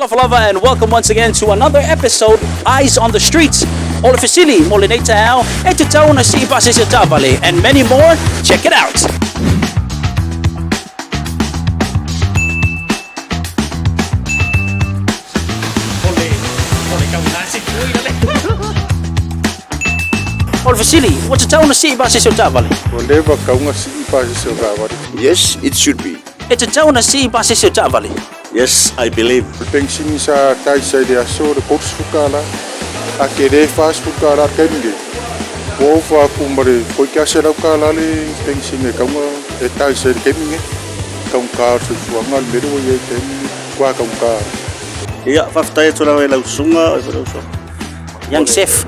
Talofa lava and welcome once again to another episode Eyes on the Streets. O le fesili mo lenei taeao, e tatau ona sii pasese o taavale and many more, check it out. O le fesili, ua tatau ona sii pasese o taavale? Ua leva kauga sii pasese o taavale. Yes, it should be. E tatau ona sii pasese o taavale? Yes, I believe. O le penisini sa taisa i le aso o le $30, a tele $40 le taimi lenei, ua ova atu ma le toeitiiti lava $100 le penisini e tatau ona e taisa i le taimi lenei. Taugata o le soifuaga le mea lea ua i ai i le taimi lenei, matua taugata. Ia, faafetai atu lava i lau susuga, oi foi lau susuga. Young Chef.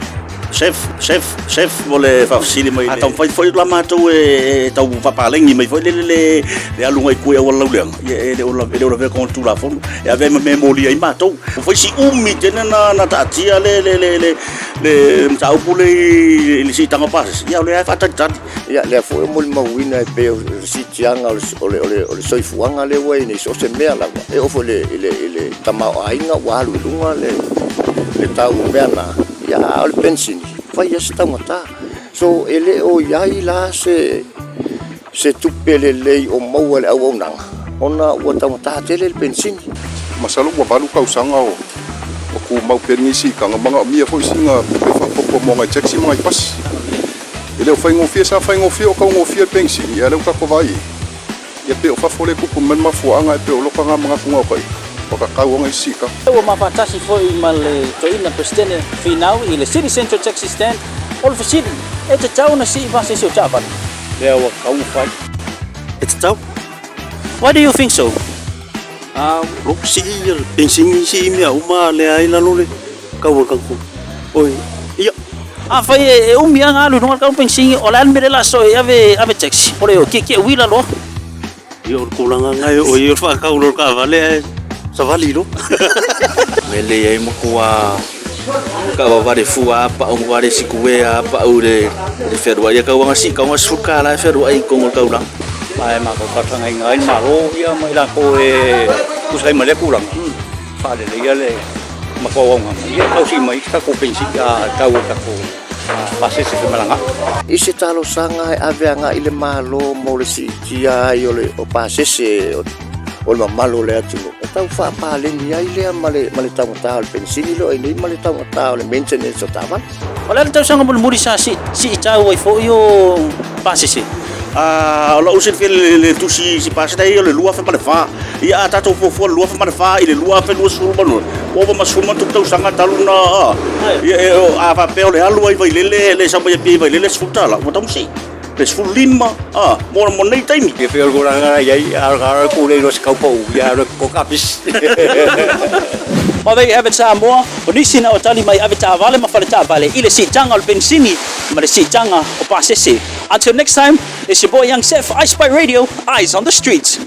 Chef, chef, chef mo le faafesili mai. A taumafai foi la matou e tau faapalegi mai foi lele le le aluga i tua i auala lauleaga, ia e le o e le o lavea i le Tulafono. E ave ai ma mea e molia ai matou. Ua fai si umi tele na na taatia le le le le le mataupu le i le siitaga o pasese, ia o lea lava e faatalitali. Ia, lea foi e molimauina e pei o le siitiaga o le, o le, o le soifuaga lea ua i ai nei, so o se mea lava, e oo foi i le, i le tamaoaiga ua alu i luga le, le tau o mea na, ia, a o le penisini, fai lava si taugata. So, e le o i ai la se, se tupe lelei o maua e le auaunaga, ona ua taugata tele le penisini. Masalo ua 8 tausaga o tumau pea lenei siitaga, manaomia foi sina tupe faaopoopo mo nai taxi ma nai pasi. E le o faigofie, sa faigofie o taugofie le penisini, a o lea ua tatou vaai i ai, ia pei o fafo lea e tupu mai le mafuaaga, e pei o lota na manatu na o ita, ua tatau ona i ai se siitaga. Ua mafaatasi foi ma le toeaina Peresetene Finau i le City Centre Taxi Stand o le fesili, e tatau ona sii pasese o taavale? Lea ua tatau ona fai. E tatau. Why do you think so? A lo sii ia le penisini sii mea uma lea ai lalo le kau o le kau oi ia. Afai e umi lava ona alu i luga le tau penisini, o le a le mea lea o le a soe ave ave taxi? O le tietie uila loa. Ia o le tulaga lena e oo i ai o le faatau loa o le taavale ae savali loa. Mea lelei ai matua taavavale fua lava pau ma vale sikuea lava pau i le fealuai ia tau lava ina sii tau ina $10 e fealuai i totonu o le taulaga. Ma e matou talosagaina ai le Malo ma i latou e tusa ai ma lea tulaga, faaleleia le matou auaunaga, ia tausi mai se tatou penisini, tau o le tatou pasese femalagaai. I se talosaga e ave agai i le Malo mo le siitia ai o le o pasese o le mamalu o le atunuu, e tau faapaleni ai lea ma le ma le taugata o le penisini lea o i ai nei ma le taugata o le maintenance o taavale. O le a le tausaga mulimuli sa siitau ai foi o pasese? A o lou silafia i le tusi si pasese ia o le 2004. Ia a tatou fuafua le 2004 i le 2022, ua ova ma 17 tausaga talu na ia a faapea o le alu ai Vailele le sau mai Apia i Vailele $10, ua tatau ona sii le 15 a mo nei taimi. Ia pei o le tulaga lena e i ai, a o le pule i se kaupau, ia alu e koka kapisi. Well, there you have it Samoa, o nisi na o tali mai ave taavale ma fale taavale i le siitaga o le penisini ma le siitaga o pasese. Until next time, it's your boy Young Seth, iSpy Radio, Eyes on the Streets.